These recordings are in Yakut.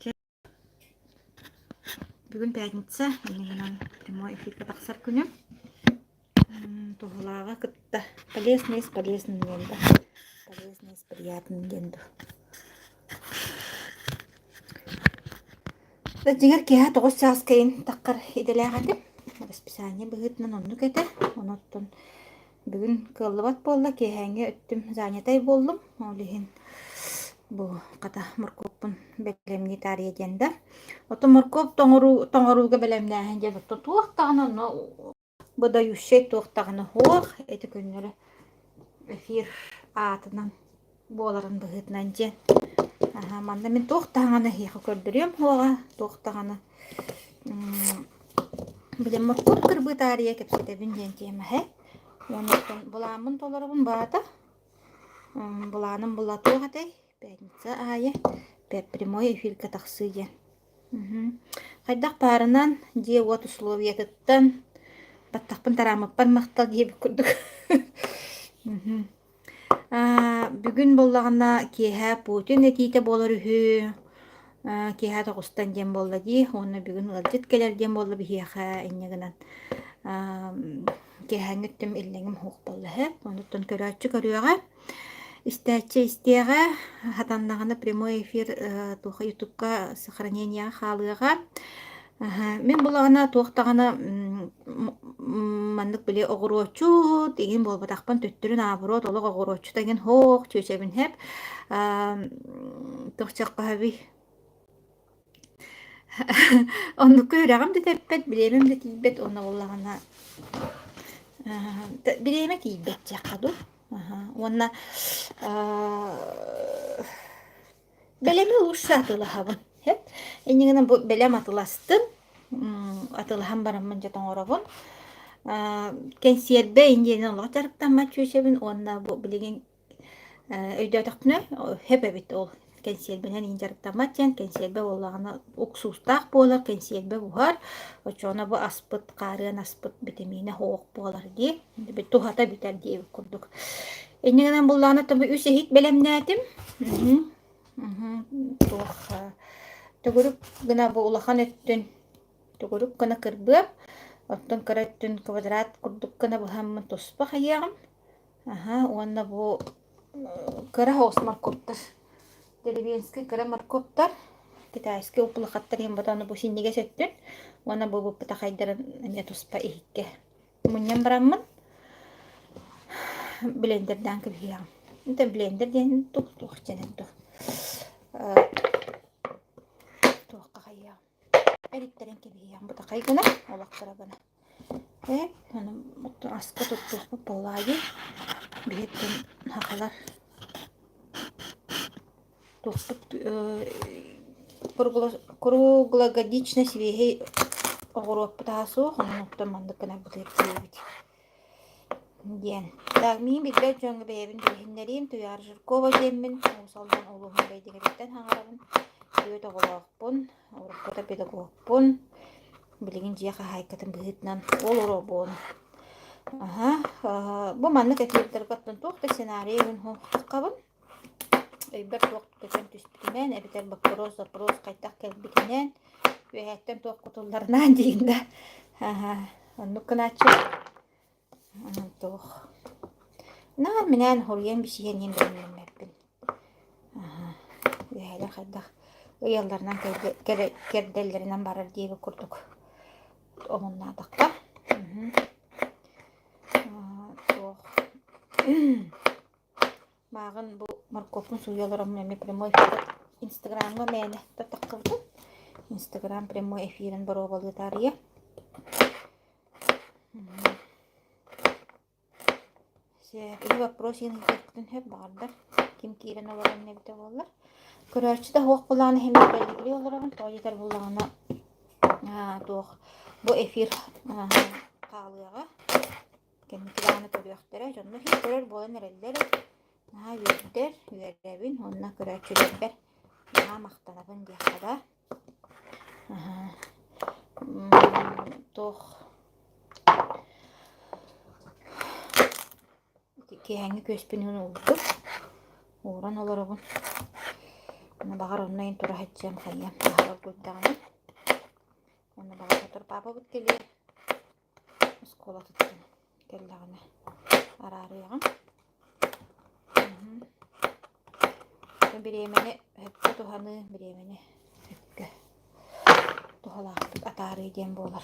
Чэ, бүгүн пятница, иннинэн прямой эфиргэ тахсар күнүм. Туһалааҕы кытта полезный с полезным диэн да, полезный с приятным диэн дуу. Дьиҥэр киэһэ 9 чааска ин таххар идэлээх этим. Расписание быһыытынан оннук этэ. Онон Бүгүн кыаллыбат буолла, киэһээҥҥи өттүм занятай буоллум, ол иһин бу хата моркуоппун бэлэмнии таарыйа диэн да. Оттон моркуоп тоҥоруу, тоҥорууга бэлэмнээһин диэн оттон туох даҕаны онно выдающай туох даҕаны суох ити күннэри эфир аатынан буоларын быһыытынан диэн. Аһа, манна мин туох даҕаны эһиэхэ көрдөрүөм суоҕа, туох даҕаны били моркуоп кырбыы таарыйа кэпсэтэбин диэн тиэмэһэ. Уонна былааммын толоробун баата. Былааным була туох этэй? Пятница аайы прямой эфиргэ тахсыы диэн. Хайдах баарынан дьиэ-уот условиятыттан баттахпын тарааммыппар махтал диэбит курдук. Бүгүн буоллаҕына киэһэ Путин этиитэ буолар үһү, киэһэ тоҕустан диэн буолла дии уонна бүгүн ыалдьыт кэлэр диэн буолла биһиэхэ инньэ гынан киэһээҥҥи өттүм иллэҥим суох буолла үһү. Онуттан көрөөччү көрүөҕэ, истээччи истиэҕэ, хатаннаҕына прямой эфир туох ютубка сохранениеҕа хаалыаҕа. Мин булаҕына туох даҕаны маннык били оҕуруоччут игин буолбатахпын төттөрү наоборот олох оҕуруоччута игин һоох чүөчэбин һэп туох чаххаһабый оннукка үрэҕим да тэппэт бириэмэм да тиийбэт уонна буоллаҕына бириэмэ тиийбэт диэххэ дуу уонна Бэлэми лучше атыылаһабын. Сөп. Инньэ гынан бу бэлэм атыластым. Атылаһан бараммын дьэ тоҥоробун. Кэнсиэрбэ индиэнэн олох дьарыктаммат чүөчэбин уонна бу билигин өйдөөтөхпүнэ сөп эбит ол кэнсиэрбэнэн иин дьарыктаммат диэн кэнсиэрбэ буоллаҕына уксуустаах буолар, кэнсиэрбэ буһар. Оччоҕуна бу аспыт, хаарыан аспыт битэмиинэ суох буолар дии. Туһата бүтэр диэбит курдук. Инньэ гынан буллаҕына тобу үс иһит бэлэмнээтим. Туох төгүрүк гына бу улахан өттүн төгүрүк гына кырбыам. Оттон кыра өттүн квадрат курдук гына быһаммын туспа хайыаҕым. Аха, уонна бу кыра соҕус моркуоптар. Деревенский кыра моркуоптар, китайский уп-улахаттар иһин ботону бу синньигэс өттүн уонна бу быппытахайдарын эмиэ туспа иһиккэ Мунньан бараммын блендердээн кэбиһиэҕим. Это блендер диэн туох туох дьэнэн туох туохха хайыаҕым. Эриттэрин кэбиһиэҕим бытахай гына, олохторо гына. Э, аны аска туттуохпут буоллаа дии. Биһиттэн хахалар Туохпут круглогодично свиһэй оҕуруоппут аһа суох, онон оттон маннык гынарбытыгар тиийэбит диэн. Так, миигин билбэт дьоҥҥо бэйэбин билиһиннэриим. Туйаара Жиркова диэммин, Уус Алдан улууһун Бэйдиҥэтиттэн хаҥарабын. Түөрт оҕолоохпун, уруккута педагогпун. Билигин дьиэ хаһаайкатын быһыытынан олоробун. Аһа, бу маннык эфирдэргэ оттон туох да сценарий ыгын хабын. Өйбөр туох көтөн түспүтүнэн эбэтэр боппуруос запрос хайдах кэлбитинэн үөһээттэн туох кутулларынан диин да оннук гынааччы туох наар минээн хоруйан бисиһэн иһин бэлэмнэммэппин үөһээлэр хайдах ыйалларынан кэрдэллэринэн барар диэбит курдук омуннаатахха туох Мааҕын бу моркуоппун сууйа олороммун эмиэ прямой эфир Инстаграмҥа мээнэ таххыбытым. Инстаграм прямой эфирин боруобалыы таарыйа. Ити вопрос иһин ыытыахпытын сөп баҕардар. Ким киирэн олорон эбитэ буоллар. Көрөөччү да суох буоллаҕына иһин бэлиэтии олоробун. Тоҕо диэтэр буоллаҕына туох бу эфир хаалыаҕа. Кэнники даҕаны көрүөхтэрэ, дьоннор иһин көрөр буолан эрэллэр. Наһаа үөрдэр, үөрэбин уонна көрөөччүлэрбэр наһаа махтанабын диэххэ да. Туох киэһээҥҥи күөспүн уурдум. Ууран олоробун. Баҕар онно иһин тура сылдьыам хайыам аһара оргуйдаҕына. Уонна баҕар сотору паапабыт кэлиэ оскуолатыттан кэллэҕинэ араарыаҕым. Бириэмэни сөпкө туһаныы, бириэмэни сөпкө туһалаахтык атаарыы диэн буолар.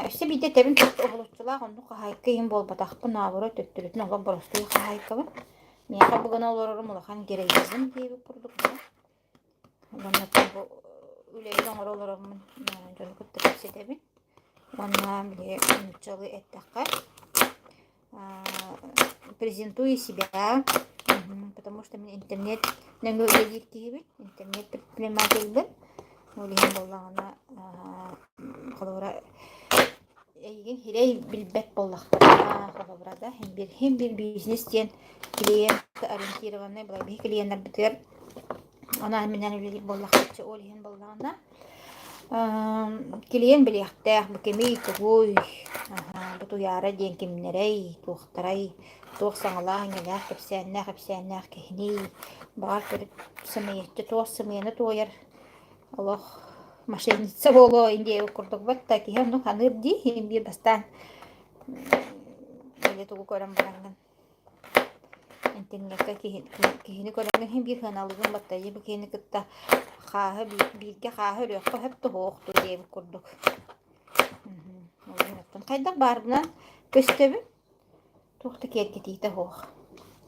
Өссө биирдэ этэбин уһулуччулаах оннук хаһаайка иһин буолбатахпын, наоборот төттөрүтүн олох боростуой хаһаайкабын. Миэхэ бу гына олорорум улахан героизм диэбит курдук да. Уонна бу үлэбин оҥоро олороммун дьону кытта кэпсэтэбин. Уонна били нууччалыы эттэххэ презентую себя, потому что мин интернет нөҥүө үлэлиир киһибин, интернет предпринимательбын. Ол иһин буоллаҕына холобура эйигин сирэй билбэт буоллахтарына холобура да һин биир һин биир бизнес диэн клиент ориентированный была биһи клиеннарбытыгар анаан минээн үлэлиир буоллахпыт ол иһин буоллаҕына Килиэн билиэхтээх бу кимий, тугуй, бу Туйаара диэн кимнэрэй, туохтарай, туох саҥалаах-иҥэлээх, кэпсээннээх ипсээннээх киһиний, баҕар төрүт сымыйаччы туох сымыйаны туойар олох мошенница буолуо диэбит курдук батта киһи оннук саныыр дии иһин биир бастаан били тугу көрөн бараҥҥын Интернеккэ киһини көрөн иһин биир сыаналыгын баттайыы бу киһини кытта хааһы бииргэ хааһы өрүөххэ сөп туһуохтуу диэбит курдук. Хайдах баарбынан көстөбүн, туох да киэргэтиитэ суох.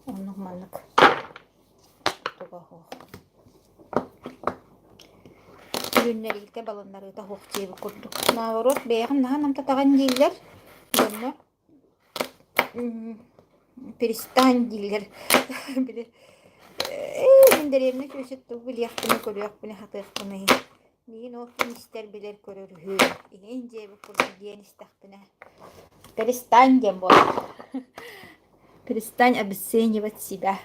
Оннук маннык туга суох. Үлүннэриитэ, балыннарыыта суох диэбит курдук. Наоборот, бэйэҕин наһаа намтатаҕын дииллэр дьоннор. Перестань дииллэр били ээ мин дэриэбинэ күөсүт тугу билиэхпиний көрүөхпүнүй хатыахпыный миигин ол ким истэр билэр көрөр үһү иһин диэбит курдук диэн истэхпинэ перестань диэн буолар перестань обесценивать себя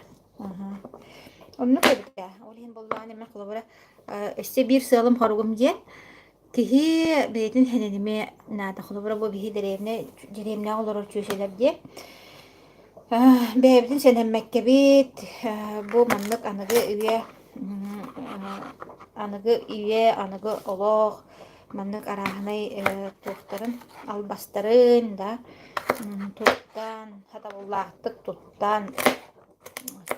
оннук эбит ээ ол иһин буоллаҕына мин холобура өссө биир сыалым-хоругум диэн Киһи бэйэтин сэнэнимэ наада. Холобура, бу биһи дэриэбинэ дэриэбинэҕэ олорор чүөчэлэр диэ. Бэйэбитин сэнэммэккэбит, бу маннык аныгы үйэ аныгы үйэ, аныгы олох маннык арааһынай туохтарын, албастарын да туттан, сатабыллаахтык туттан,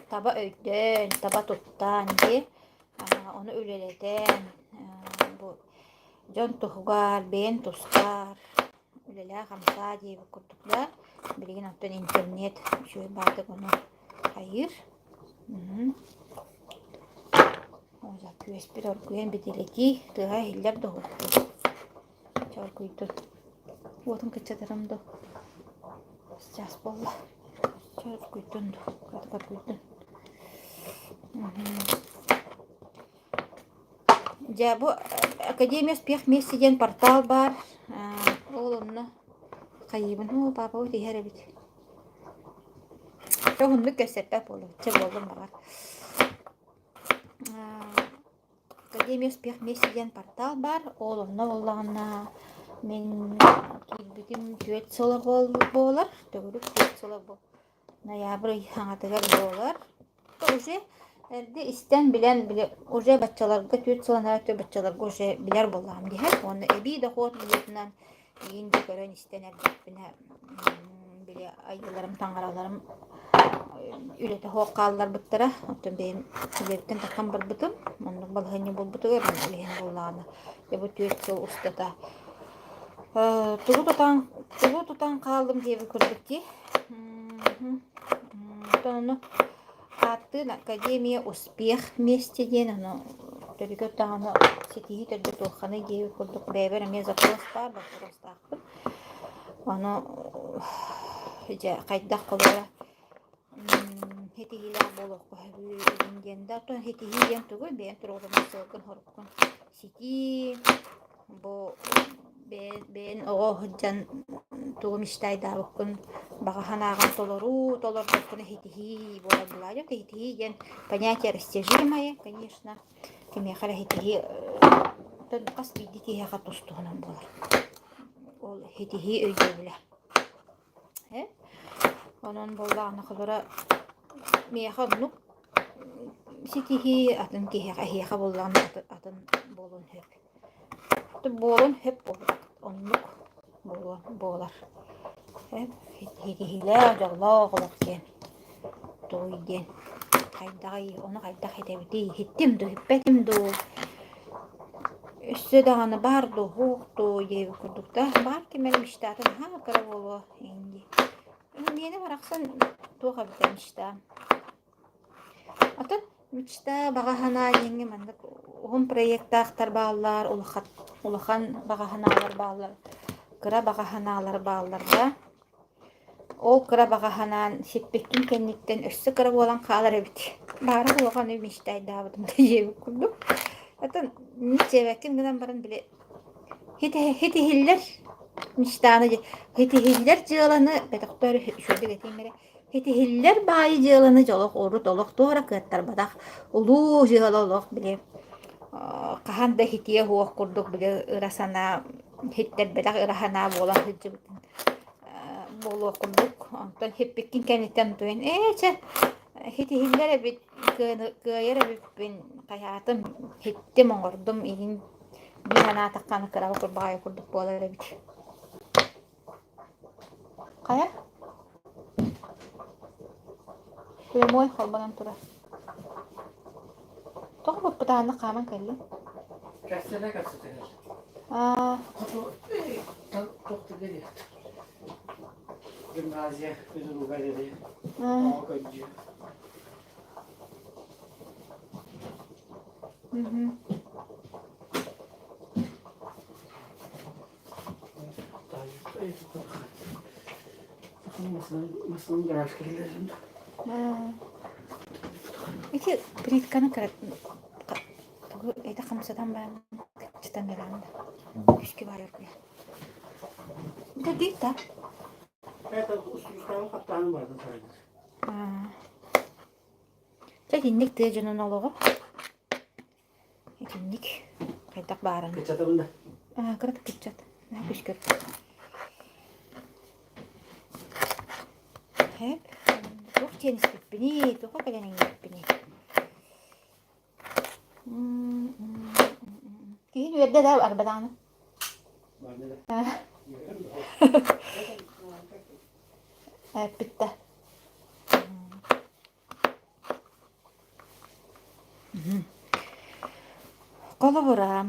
таба өйдөөн, таба туттан дии Ону үлэлэтэн, бу дьон туһугар, бэйэн тускар үлэлээ-хамсаа диэбит курдук да, билигин оттон интернет үчүгэй баатык ону хайыыр. Күөспүт оргуйан битилэтии, тыаһа иһиллэр да уһуктуу. Чэ оргуйдун. Уотун кыччатарым дуу? Сейчас буолла. Чэ оргуйдун дуу? Кыратык оргуйдун. Дьэ, бу Академия успех вместе диэн портал баар. Ол онно хайыыбын. Оо, паапабыт иһэр эбит. Чэ, уһуннук кэпсэппэт буоллум. Чэ, буоллум баҕар. Академия успех вместе диэн портал баар. Ол онно буоллаҕына мин киирбитим түөрт сыла буолар. Төгүрүк түөрт сыла ноябрь ый хаҥатыгар буолар. Уже эрдэ истэн билэн били уже баччаларга түөрт сыл анараа өттүгэр баччаларга уже билэр буоллаҕым диһэр. Уонна эбии дохуот быһыытынан иин да көрөн истэн эрдэхпинэ били айыыларым таҥараларым үлэтэ суох хаалларбыттара. Оттон бэйэм үлэбиттэн таххан барбытым. Оннук балаһыанньа буолбутугар ол иһин буоллаҕына дьэ бу түөрт сыл устата тугу тутан тугу тутан хааллым диэбит курдук дии. Оттон ону ааттыын Академия успех вместе диэн ону төрүкү даҕаны ситиһии төрдө туохханый диэбит курдук бэйэбэр эмиэ запрос баар боппуруостаахпын. Ону дьэ хайдах холобура ситиһиилээх буолуохха сөбүй диэн да оттон ситиһии диэн тугуй бэйэҥ туруоруммут сыалгын-соруккун ситии бу бэйэн оҕо сылдьан тугу мечтайдаабыккын баҕа санааҕын толоруу толорбуккун ситиһии буолар былаадьа ситиһии диэн понятие растяжимое конечно кимиэхэ эрэ ситиһии хас биирдии киһиэхэ тус-туһунан буолар ол ситиһии өйдөбүлэ Онон буоллаҕына холобура миэхэ оннук. ситиһии атын киһиэхэ эһиэхэ буоллаҕына атын буолуон сөп. Буолуон сөп буолбатах оннук буолуон буолар. Ситиһиилээх, дьоллоох олох диэн тугуй диэн хайдаҕый, ону хайдах итэбитий, иһиттим дуу, иһиппэтим дуу, өссө даҕаны баар дуу, суох дуу диэбит курдук да баар ким эрэ мечтата наһаа кыра буолуо дии. Миэнэ барахсан туох эбитэ мечта. Атын мечта баҕа санаа диэҥҥэ маннык уһун проектаахтар бааллар, улахан улахан баҕа санаалар бааллар, кыра баҕа санаалар бааллар да. Ол кыра баҕа санаан сиппиккин кэнниттэн өссө кыра буолан хаалар эбит. Баара улахан мечтайдаабытым да диэбит курдук. Атын сиэбэккин гынан баран били Һитиһиллэр мечтаны һитиһиллэр дьыаланы бөтөхтөр үчүгэйдик этиим эрэ һитиһиллэр баайы дьыаланы дьолох урут олох туора кыаттарбатах улуу дьыала олох били хаһан да һитиэ суох курдук били ыра санаа һиттэрбэтэх ыра санаа буолан сылдьыбытын буолуох курдук онтон һиппиккин кэнниттэн туйан ээ чэ һитиһиллэр эбит кыайар эбиппин хайаатым һиттим оҥордум иһин Дии санаатахха аны кыраҕа курбаҕайы курдук буолар эбит. Хайа? Прямой холбонон турар. Тоҕо быппытааннык хааман кэллиҥ? Кэпсэтэ кэпсэтэ Аа, Гимназия физруга дири аа, оҕо көрдүү. мгм. Ити плитканы тугу это хамсатан баран кыччатан баран да күүскэ барар Да диир да. Чэ итинник тыа дьонун олоҕо Итинник хайдах баарынан. Кыччатабын да? Аа, кыратык кыччат. Наһаа күскэр. Хэп. Туох диэн испиппиний, туохха кэлэн иҥнибиппиний? Киһин үөрдэ да арбадааны. Эппит да. Холобура,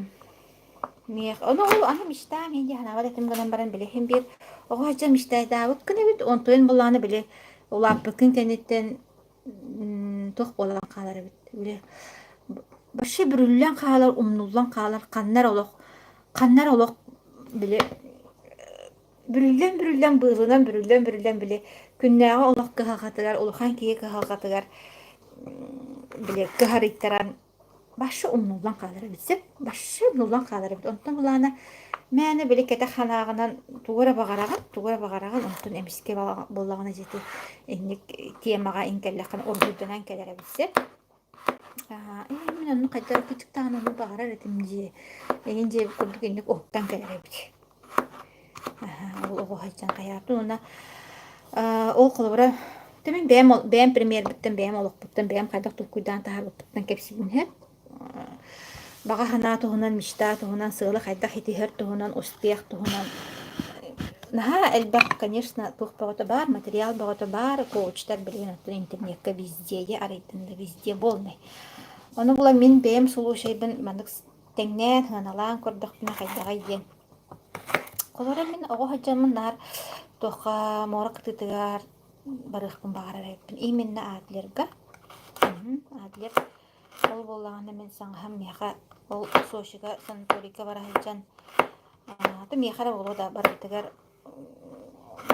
миэх ону ол аны мечтаам иһин дии санаабат этим гынан баран били иһин биир оҕо сылдьан мечтайдаабыккын эбит, онтуйан былааны били улааппыккын кэнниттэн туох буолан хаалар эбит били вообще бүрүллэн хаалар, умнуллан хаалар, ханна эрэ олох ханна эрэ олох били Бүрүллэн-бүрүллэн, быылынан бүрүллэн-бүрүллэн били күннээҕи олох кыһалҕатыгар, улахан киһи кыһалҕатыгар били кыһарыйтаран башы умнуллан хаалар эбит сөп башы умнуллан хаалар эбит онтон былаана мээнэ били кэтэх санааҕынан тугу эрэ баҕараҕын тугу эрэ баҕараҕын онтон эмискэ буоллаҕына дьити инник темаҕа иҥкэллэххинэ уруһуйданан кэлэр эбит сөп Аа, ээ мин оннук хайдах эрэ кычыктаҕына оннук баҕарар этим дии. Эҥин дьиэбит курдук инник уһуктан кэлэр эбит. Аһаа, ол оҕо сылдьан хайаатын уонна аа, ол холобура дьэ мин бэйэм бэйэм примербиттэн, бэйэм олохпуттан, бэйэм хайдах толкуйдаан таһаарбыппыттан кэпсиибин иһэн баҕа санаа туһунан, мечта туһунан, сыалы хайдах ситиһэр туһунан, успех туһунан наһаа элбэх, конечно, туох бөҕөтө баар, материал бөҕөтө баар, коучтар билигин оттон интернекка везде арыйдын да везде буолнай. Ону була мин бэйэм случайбын маннык тэҥнээн, сыаналаан көрдөхпүнэ хайдаҕый диэн. Холобура мин оҕо сылдьаммын наар туохха муора кытыытыгар барыахпын баҕарар эбиппин. Именно Адлерга. Адлер Ол буоллаҕына мин саҥаһым миэхэ ол Сочига санаторийга бара сылдьан аата миэхэ эрэ буолуо да барыбытыгар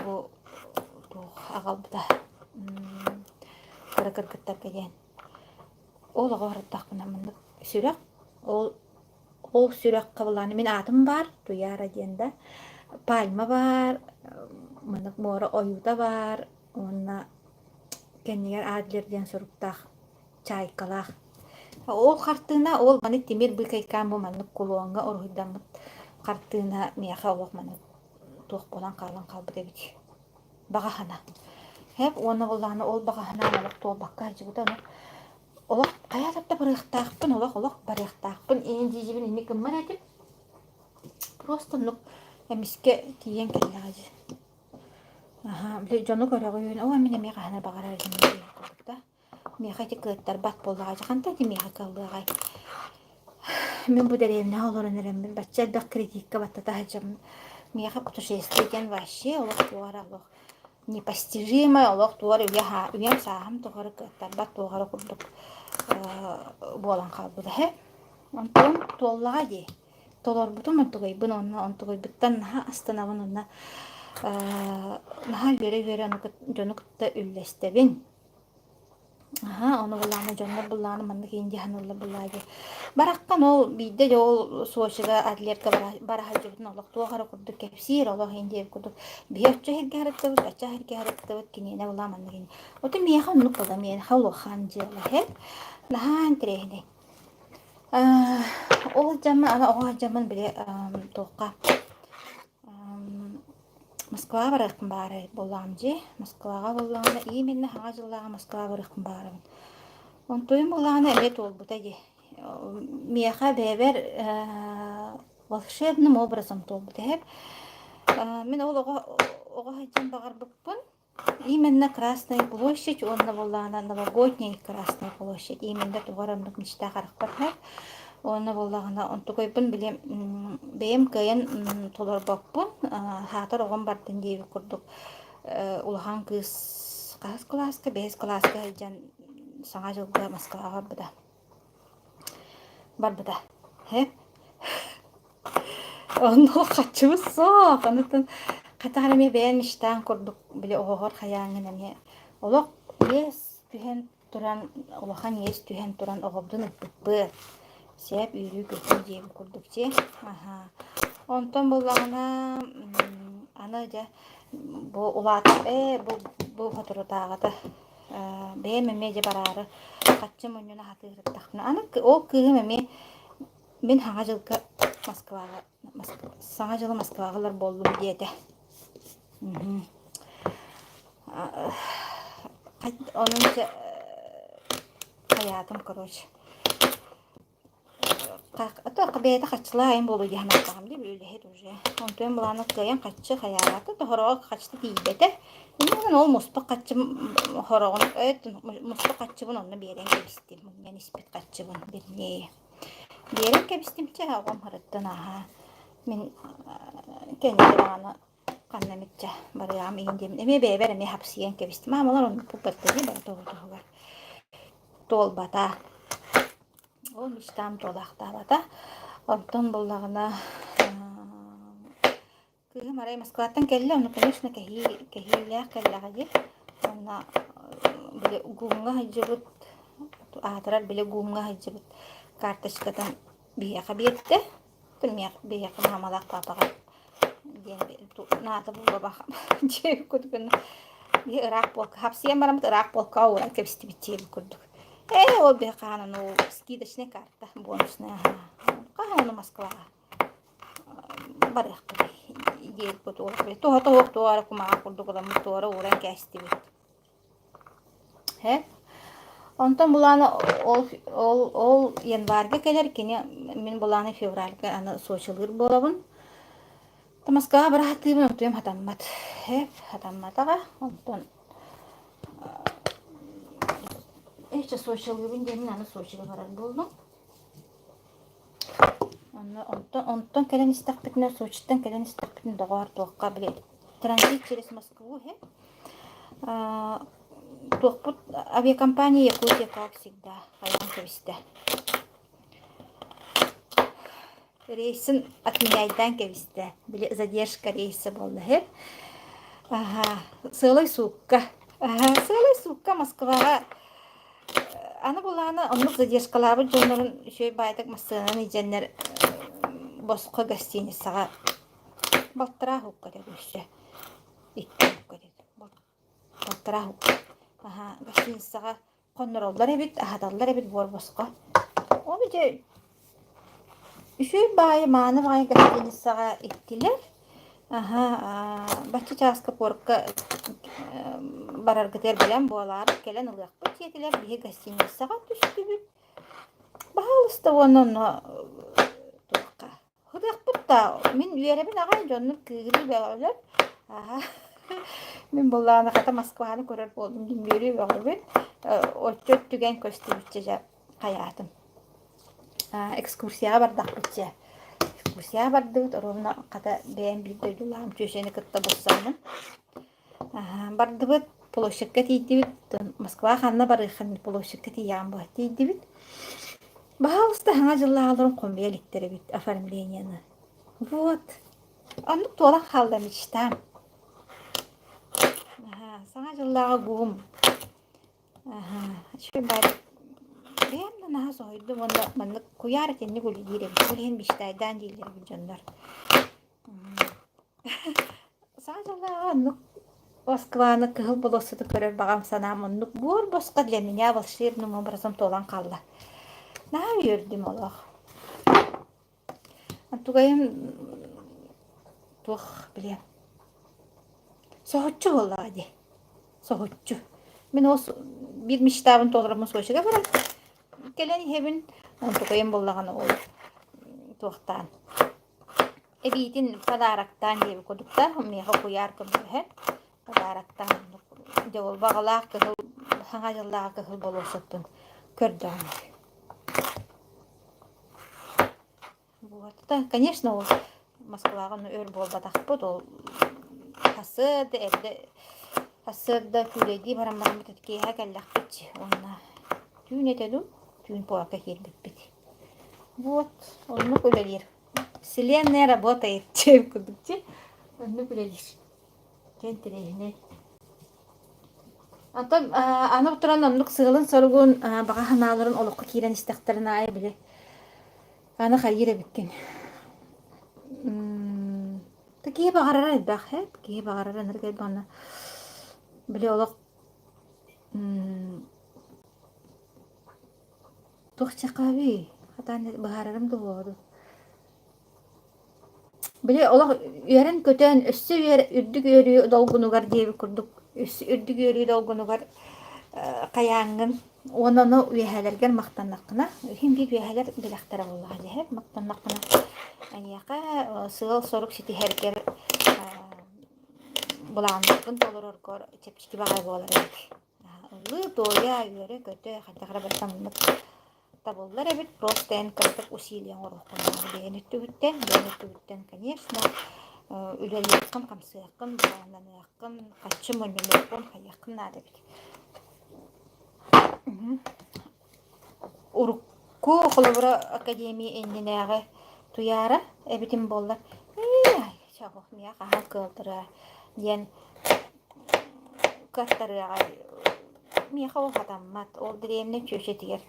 бу туох аҕалбыта кыра кыргыттарга диэн. Ол оҕо барыттахпына маннык сүрэх ол ол сүрэххэ былааны мин аатым баар Туйаара диэн да пальма баар маннык муора ойуута баар уонна кэннигэр Адлер диэн суруктаах чаайкалаах. Ол хартыына ол маны тимир быыкайкаан бу маннык кулуоҥҥа уруһуйдаммыт хартыына миэхэ олох маннык туох буолан хаалан хаалбыт эбит. Баҕа санаа. Һэп уонна буоллаҕына ол баҕа санаам олох туолбакка сылдьыбыта ону. Олох хайа да барыахтаахпын, олох олох барыахтаахпын иин дьиибин инник гыммат этим. Просто оннук эмискэ тиийэн кэллэҕэ дии. Аһаа, били дьону көрөҕүн, оо мин эмиэ хаһан баҕарар этим диэн курдук да. Миэхэ ити кыаттарбат буоллаҕа дьэ хантан ити миэхэ кыаллыаҕай. Мин бу дэриэбинэҕэ олорон эрэммин бачча элбэх кредикка баттата сылдьаммын миэхэ путешествие диэн вообще олох туох эрэ олох непостижимое олох туох эрэ үйэ үйэм сааһым тухары кыаттарбат туох эрэ курдук буолан хаалбыта эһэ. Онтон туоллаҕа дии. Толорбутум онтугайбын уонна онтугайбыттан наһаа астынабын уонна наһаа үөрэ-үөрэ дьону кытта үллэстэбин. Аһаа, ону былаана дьоннор былаана маннык иин дьаһаналлар былаа дии. Бараххан ол биирдэ дьэ ол Сочига Адлерга бара бара сылдьыбытын олох туох эрэ курдук кэпсиир, олох иин диэбит курдук биһи оччо иһиргэ сырыттыбыт, бачча иһиргэ сырыттыбыт, киниэнэ былаа маннык иин. Ото миэхэ оннук буолла, миэхэ улахан дьыала иһэр. Наһаа интэриэһинэй. Ол дьаммын аны оҕо дьаммын били туохха Москваҕа барыахпын баҕарар буоллаҕым дии. Москваҕа буоллаҕына именно Саҥа дьыллааҕы Москваҕа барыахпын баҕарабын. Онтуйум буоллаҕына эмиэ туолбута дии. Миэхэ бэйэбэр волшебным образом туолбута иһэр. Мин ол оҕо оҕо сылдьан баҕарбыппын Именно Красная площадь уонна буоллаҕына Новогодняя Красная площадь именно тугу эрэ оннук мечта харахпар иһэр. Уонна буоллаҕына онтукайбын били бэйэм кыайан толорбоппун, саатар оҕом бардын диэбит курдук улахан кыыс хаһыс кылааска, бэһис кылааска сылдьан Саҥа дьылга Москваҕа барбыта. Барбыта. Һэ? Онно хаччыбыт суох. Онутун хатаҕар эмиэ бэйэм мечтаан курдук били оҕоҕор хайааҥҥын эмиэ олох иэс түһэн туран улахан иэс түһэн туран оҕобутун ыппыппыт. Сээп үөрүү-көтүү диэбит курдук дии. Аһаа. Онтон буоллаҕына аны дьэ бу улаатан ээ бу бу соторутааҕыта бэйэм эмиэ дьэ бараары хаччы мунньуна сатыырыттахпына аны ол кыыһым эмиэ мин Саҥа дьылга Москваҕа Саҥа дьылы Москваҕа ылар буоллум диэтэ. Онон дьэ хайаатым короче Бэйэтэ хаччылаа айан буолуо дии санаатаҕым дии, үлэһит уже. Онтуйан былаана кыайан хаччы хайаабата, хороҕо хаччыта тиийбэтэ. Иннинэн ол муспут хаччым хороҕун муспут хаччыбын онно биэрэн кэбистим. Мунньан испит хаччыбын вернее. Биэрэн кэбистим чэ, оҕом харыттан аһаа. Мин кэнники даҕаны ханна эмит чэ барыаҕым иһин диэмин эмиэ бэйэбэр эмиэ хапсыйан кэбистим. Маамалар оннук бэртэни барыта туһугар туолбата. Ол мечтам туолаахтаабата. Онтон буллаҕына кыыһым арай Москваттан кэллэ, ону, конечно, кэһии кэһиилээх кэллэҕэ дии. Уонна били ГУМҥа сылдьыбыт, аатырар били ГУМҥа сылдьыбыт карточкатын биһиэхэ биэрдэ. Биһиэхэ маамалаах паапаҕа диэн наада буолла дьиэ курдук биһи ыраах полка хапсыйан бараммыт ыраах полкаҕа ууран кэбистибит диэбит курдук. Ээ ол биһи хаһан ону скидочная карта бонусная хаһан ону Москваҕа барыахпыт диэбит туһа туһуох туора кумаҕа курдук ыламмыт туора ууран кээстибит. Һэ. Онтон былаана ол ол ол январьга кэлэр кини мин былааны февральга аны Сочилыыр буолабын. Москваҕа бырааттыыбын онтуйам хатаммат. Һэ, хатамматаҕа. Онтон эче Сочилыыбын диэммин аны Сочига барар буоллум. Онно онтон онтон кэлэн истэхпитинэ Сочиттан кэлэн истэхпитинэ доҕоор туохха били транзит через Москву иһэ туохпут авиакомпания Якутия как всегда хайаан кэбистэ. Рейсин отменяйдаан кэбистэ. Били задержка рейса буолла иһэ. Аха, сыалай суукка. Аха, сыалай суукка Москваҕа Аны булаана оннук задержкалаабыт дьоннорун үчүгэй баайдык массыынанан илдьэннэр босхо гостиницаҕа балтараа уһукка этэ өссө икки уһукка этэ балтараа уһукка аһаа гостиницаҕа хоннороллор эбит аһаталлар эбит буор босхо ол дьэ Үчүгэй баҕайы мааны баҕайы гостиницаҕа иттилэр. Аһаа, бачча чааска пуорка бараргытыгар бэлэм буолаары кэлэн ылыахпыт диэтилэр. Биһи гостиницаҕа түстүбүт. Баһаалыста уонна онно туохха Һытыахпыт да, мин үөрэбин аҕай дьоннор кыыһырыы бөҕөлөр. Аһа мин буоллаҕына хата Москваны көрөр буоллум дии үөрүү бөҕөбүн. Оччо түгэн көстүбүччэ дьэ хайаатым. Экскурсияҕа бардахпыт дьэ. Экскурсияҕа бардыбыт, оруобуна хата бэйэм биир дойдулааҕым чүөчэни кытта булсаммын. Бардыбыт, площадька тиийдибит. Москва ханна барыаххын площадька тиийэҕин буо тиийдибит. Баһаалыста саҥа дьыллааҕыларын хомуйа иликтэр эбит оформлениены. Вот. Оннук туолан хаалла мечтам. Саҥа дьыллааҕы гуум. Үчүгэй баҕайы. Бэйэм да наһаа соһуйдум уонна маннык куйаар итинник үлэлиир эбит. Ол иһин мечтайдаан дииллэр эбит дьоннор. Саҥа дьыллааҕы оннук Москваны Кыһыл болуоссаты көрөр баҕам санаам оннук буор босхо для меня волшебным образом туолан хаалла. Наһаа үөрдүм олох. Тугайым туох билиэм соһуччу буоллаҕа дии. Соһуччу. Мин ол биир мечтабын толороммун Сочига баран кэлэн иһэбин. Онтукайым буоллаҕына ол туохтаан Эбиитин подароктаан диэбит курдуктар, миэхэ куйаар көмөлөһөн подароктаан оннук дьэ ол баҕалаах кыһыл саҥа дьыллааҕы кыһыл болуоссаттан көрдөҕүм. Вот конечно ол Москваҕа ону өр буолбатахпыт ол сарсыарда эрдэ сарсыарда күүлэйдии баран бараммыт киэһэ кэллэхпит уонна түүн этэ дуу түүн куоракка киирбиппит. Вот оннук үлэлиир Вселенная работает диэн курдук дии. Оннук үлэлиир. Дьэ интэриэһинэй. Онтон аны туран оннук сыалын-соругун, баҕа санааларын олоххо киирэн истэхтэрин аайы били аны хайыыр эбиккин. Киһи баҕарара элбэх ээ. Киһи баҕарара ынырык элбэх уонна били олох Туох чахаабый? Хатаан быһаарарым да буолуо дуу. Били олох үөрэн-көтөн, өссө үөр үрдүк үөрүү долгунугар диэбит курдук өссө үрдүк үөрүү долгунугар хайааҥҥын уонна ону үөһээлэргэр махтаннаххына, иһин биир үөһээлэр бэлэхтэрэ буоллаҕа дьэ, махтаннаххына эйиэхэ сыал-сорук ситиһэргэр былааннаргын толороргор чэпчэки баҕайы буолар эбит. Ыллыы-туойа, үөрэ-көтө, хайдах эрэ барыта маннык табыллар эбит, просто эн кыратык усилие оҥоруоххун наада бэйэн өттүгүттэн, бэйэн өттүгүттэн, конечно, үлэлиэххин, хамсыаххын, былааннаныаххын, харчы мунньунуоххун, хайыаххын наада эбит. Урукку, холобура, академия иннинээҕи Туйаара эбитим буоллар, ээ, миэхэ хаһан кыалтарыа диэн кыаттарыаҕа миэхэ ол хатаммат, ол дэриэбинэ чүөчэтигэр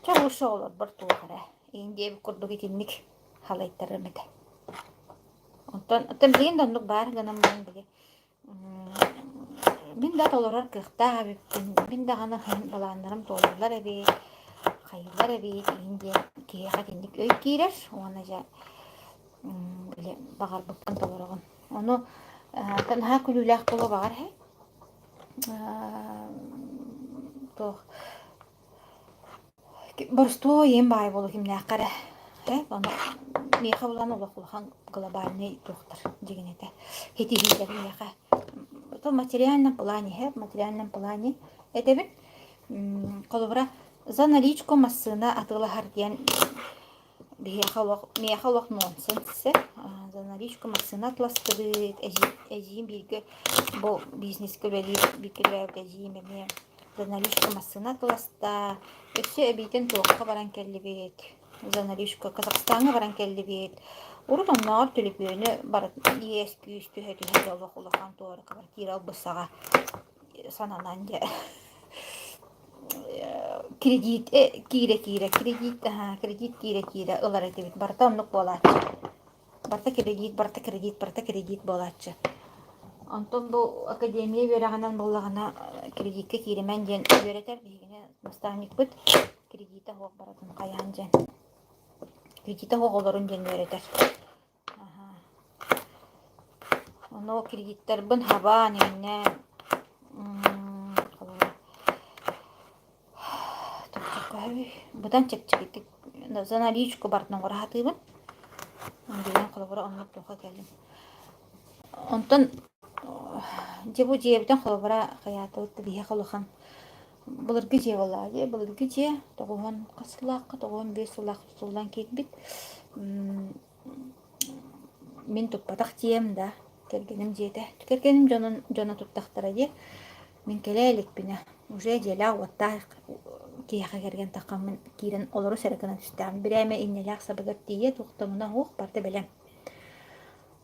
чэ лучше оҕолорбор туох эрэ иин диэбит курдук итинник халайтарыам этэ. Онтон оттон билигин да оннук баар гынан баран били мин да толорор кыахтаах эбиппин, мин даҕаны былааннарым туолаллар эбит, хайыыллар эбит иин диэн киһиэхэ итинник өй киирэр уонна дьэ били баҕарбыккын толороҕун. Ону наһаа күлүүлээх буолуо баҕар иһэ. Туох боростуой ийэм баай буолуо кимнээххэ эрэ. Э, ону миэхэ булан олох улахан глобальный туохтар дьигинэтэ ситиһиилэр миэхэ. То материальном плане, в материальном плане этэбин. Холобура, за наличку массыына атыылаһар диэн Биһиэхэ олох, миэхэ олох нонсенс за наличку массыына атластыбыт, эдьиийим бииргэ бу бизнескэ үлэлиир бииргэ үлэлээбит эдьиийим эмиэ за наличку массыына атласта, өссө эбиитин туохха баран кэллибит, за наличку Казахстаҥҥа баран кэллибит. Урут оннооҕор түлүпүөнү барытын иэс-күүс түһэ-түһэ олох улахан туора квартира ылбысаҕа сананан дьэ Кредит киирэ-киирэ, кредит кредит киирэ-киирэ ылар этибит. Барыта оннук буолааччы. Барыта кредит, барыта кредит, барыта кредит буолааччы. Онтон бу академия үөрэҕинэн буоллаҕына кредиккэ кииримэн диэн үөрэтэр биһигини наставникпыт кредитэ суох барытын хайаан диэн. Кредитэ суох олорун диэн үөрэтэр. Ону кредиттэрбин хабаан иҥнээн. Быдан чэпчэкитик за наличку барытын оҥоро сатыыбын. Билигин холобура оннук туохха кэллим. Онтон дьэ бу дьиэбитин холобура хайаатыбыт да биһиэхэ улахан былыргы дьиэ буоллаҕа дии. Былыргы дьиэ тоҕуһун хас сыллаахха тоҕуһун биэс сыллаах тутуллан киирбит. Мин туппатах дьиэм да, кэргэним дьиэтэ. Кэргэним дьонун дьоно туттахтара дии. Мин кэлэ иликпинэ уже дьиэлээх-уоттаах киһиэхэ кэргэн таххаммын киирэн олору эрэ гына түстэҕим. Бирээмэ иннэлээх сабыгар тиийэ туохтамына суох барыта бэлэм.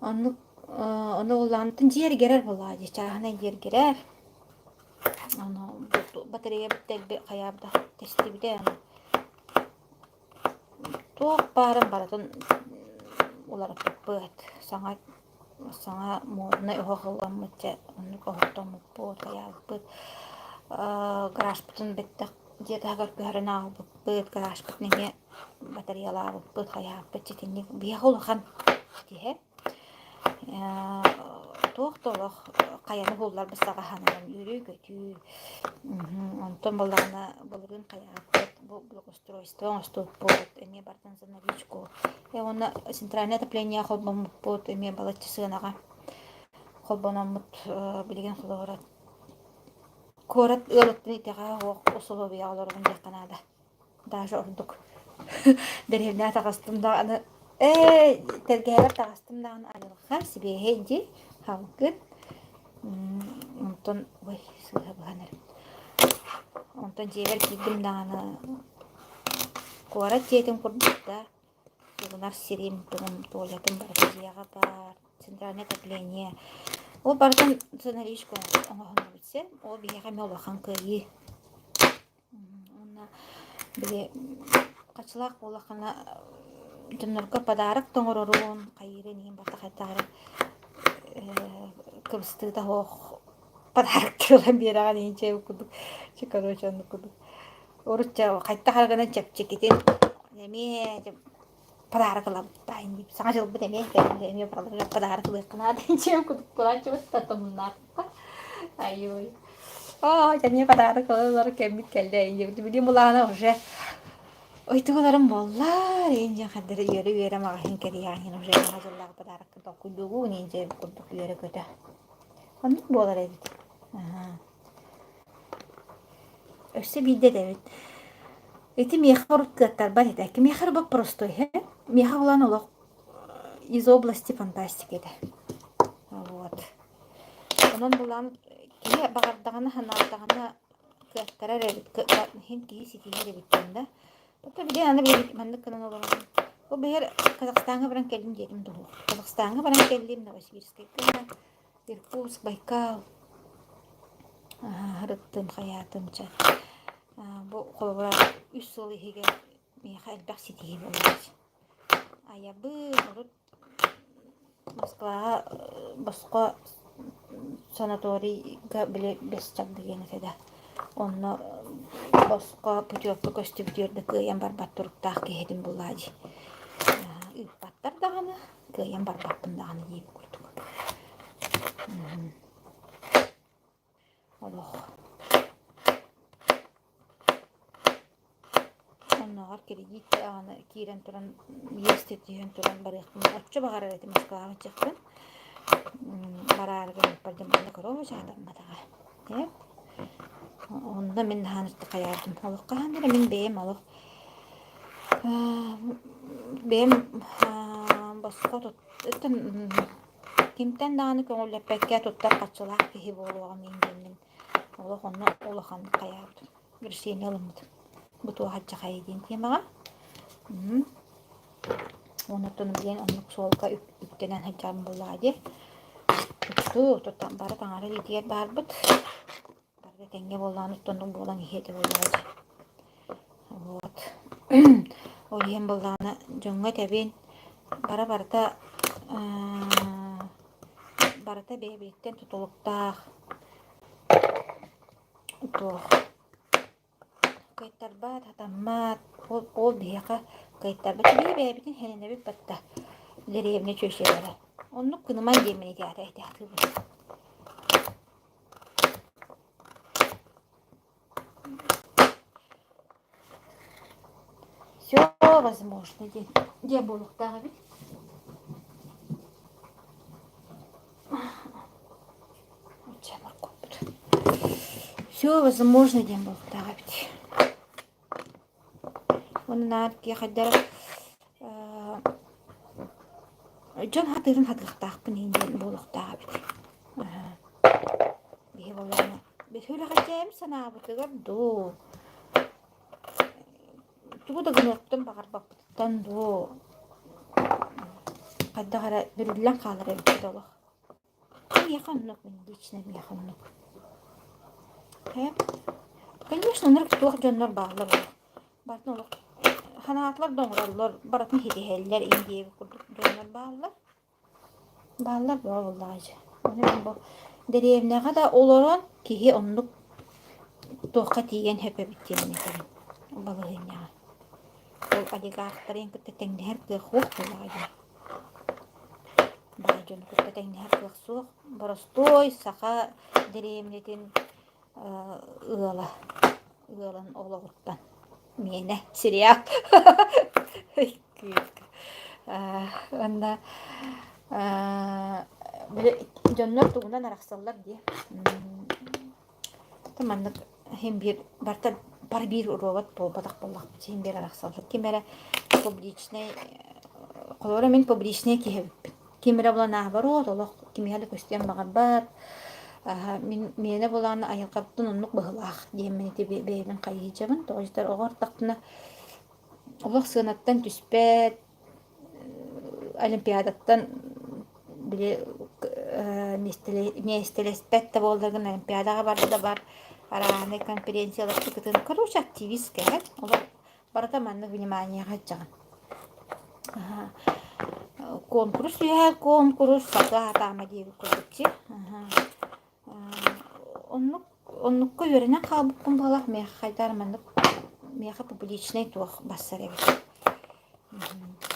Оннук ону улаантын дьиэ эргэрэр буоллаҕа дии, чааһынай дьиэ эргэрэр. Ону батареябыт дэлби хайаабыта тэстибитэ. Туох баарын барытын уларыппыппыт. Саҥа саҥа моднай оһох ылламмыт дьэ оннук оһохтоммуппут, хайаабыппыт. Гаражпытын бэттэх дьиэ таһыгар көһөрөн аҕалбыппыт, гаражпытын эмиэ батареялаабыппыт, хайаабыппыт ситинник биһиэхэ улахан тиһэ. Туох да олох хайаны булларбыт саҕа сананан үөрүү-көтүү. Онтон буоллаҕына былырыын хайаабыппыт бу благоустройство оҥостубуппут эмиэ бартан за наличку. Уонна центральное отопление холбоммуппут эмиэ балачча сыанаҕа холбономмут билигин холобура куорат ыалыттан итэҕэ суох усулуобуйаҕа олоробун диэххэ наада. Даже ордук дэриэбинэҕэ таҕыстым даҕаны ээ тэлгэһэбэр таҕыстым даҕаны айылҕа сибиэһэй дии халгын онтон ой сыыһа быһан эрим онтон дьиэбэр киирдим даҕаны куорат дьиэтин курдук да суунар сирим тугум туалетым барыта дьиэҕэ баар центральное отопление ол барытын сценарийшка оҥоһуннубут син ол биһиэхэ эмиэ улахан кыайыы Уонна били хачылаах буоллаххына дьоннорго подарок да оҥорорун, хайыырын иһин барыта хайдах эрэ кыбыстыыта суох подарок ылан биэрэҕин иһин чэй курдук чэ короче оннук курдук урут чэ хайдах эрэ гынан чэпчэкитин эмиэ подарок ылабыт таайын диир саҥа дьылбыт эмиэ кэллэ эмиэ подарок ылыахха наада дьиэм курдук кулааччыбыт тумнаатахха айой оо эмиэ подарок ылар кэммит кэллэ диэбит билим улаана уже ойтугуларым буоллар иин дьиэн хардары үөрэ-үөрэ маҕаһыын кэрийэҕин уже саҥа дьыллаах подарокка толкуйдуугун иин дьиэ курдук үөрэ-көтө оннук буолар эбит Өссө биирдэ этэбит. Ити миэхэ урут кыаттарбат этэ. Кимиэхэ эрэ боппуростой иһэ. Миэхэ булан олох из области фантастики этэ. Вот. Онон булан киһи баҕардаҕына, санаатаҕына кыаттарар эбит, иһин киһи ситиһэр эбит диэн да. Ото били аны били маннык гынан олоробун. Бу биһэр Казахстаҥҥа баран кэллим диэтим дуо? Казахстаҥҥа баран кэллим, Новосибирскайга Иркутск, Байкал Ырыттым, хайаатым чэ. Бу холобура үс сыл иһигэр миэхэ элбэх ситиһии буолла. Айабын урут Москваҕа босхо санаторийга били бэс чагда диэн этэ да. Онно босхо путевка көстүбүтүгэр да кыайан барбат туруктаах киһитин буллаа дии. Ыыппаттар даҕаны, кыайан барбаппын даҕаны диэбит курдук. Олох. Оннооҕор кредит даҕаны киирэн туран, иэс түһэн туран барыахпын оччо баҕарар этим Москваҕа барыахпын. Бараары гыммыппар дьэ манна короче хатамматаҕа. Ээ Онно мин наһаа хайаатым. Олох хаһан эрэ мин бэйэм олох бэйэм босхо туттан кимтэн даҕаны көҥүллэппэккэ туттар харчылаах киһи буолуоҕум иһин диэммин олох онно улаханнык хайаабытым. Решение ылыммытым. Бу туох алдьархайа диэн темаҕа. Онтон билигин оннук суолга үктэнэн сылдьарым буоллаҕа дии. Туттуу, бары таҥара илиитигэр баарбыт. Барыта этэҥҥэ буоллаҕына оттон буолан иһиэ этэ буоллаҕа дии. Вот. Ол иһин буоллаҕына дьоҥҥо этэбин, бара барыта барыта бэйэ-бэйэттэн тутулуктаах туох Кыайтарбат, хатаммат, ол, ол биһиэхэ кыайтарбат. Биһи бэйэбитин эрэнэбит батта дэриэбинэ чүөчэлэрэ. Оннук гынымаҥ диэммин ити аата этэ сатыыбын. Все возможно диэн диэн буолуохтаах эбит. Все возможно диэн буолуохтаах эбит. Уонна наар киэхэдэр дьон хатыырын хатыахтаахпын иһин диэн буолуохтаах эбит. Биһи буоллаҕына бөһүөлэҕэ санаабытыгар дуу тугу да гыныахпытын баҕарбаппытыттан дуу хайдах эрэ бүрүллэн хаалар эбиппит олох. Миэхэ оннук, мин лично миэхэ оннук. Конечно, оннук туох дьоннор бааллар олох. Барытын олох ханаатылар да оҥороллор, барытын ситиһэллэр ин диэбит курдук дьоннор бааллар. Бааллар бөҕө буоллаҕа дьэ. Ону мин бу дэриэбинэҕэ да олорон киһи оннук туохха тиийэн сөп эбит диэн этэбин балаһыанньаҕа. Ол олигархтарын кытта тэҥнэһэр кыах суох буоллаҕа дии. Баай дьону кытта тэҥнэһэр кыах суох. Боростуой саха дэриэбинэтин ыала ыалын олоҕуттан миэнэ сериал Уонна били дьоннор тугунан арахсаллар дии. Маннык иһин биир барыта бары биир робот буолбатах буоллахпыт иһин биир арахсаллар. Ким эрэ публичнай холобура мин публичнай киһи эбиппин. Ким эрэ булан наоборот олох кимиэхэ да көстүөн баҕарбат. Мин миэнэ булан айылҕабыттан оннук быһыылаах диэммин ити бэйэбин хайыһыйдьабын. Тоҕо дьиэтэр оҕо ортахпына олох сыанаттан түспэт, олимпиадаттан били миэстэлэспэт да буолларгын олимпиадаҕа барда да бар арааһынай конференцияларга кытын короче активист кэһэр олох барыта маннык вниманиеҕа сылдьаҕын конкурс үһэ конкурс сатыы атаама диэбит курдук дии Оннук оннукка үөрэнэн хаалбыппын быһыылаах миэхэ хайдах эрэ маннык миэхэ публичнай туох бассар эбит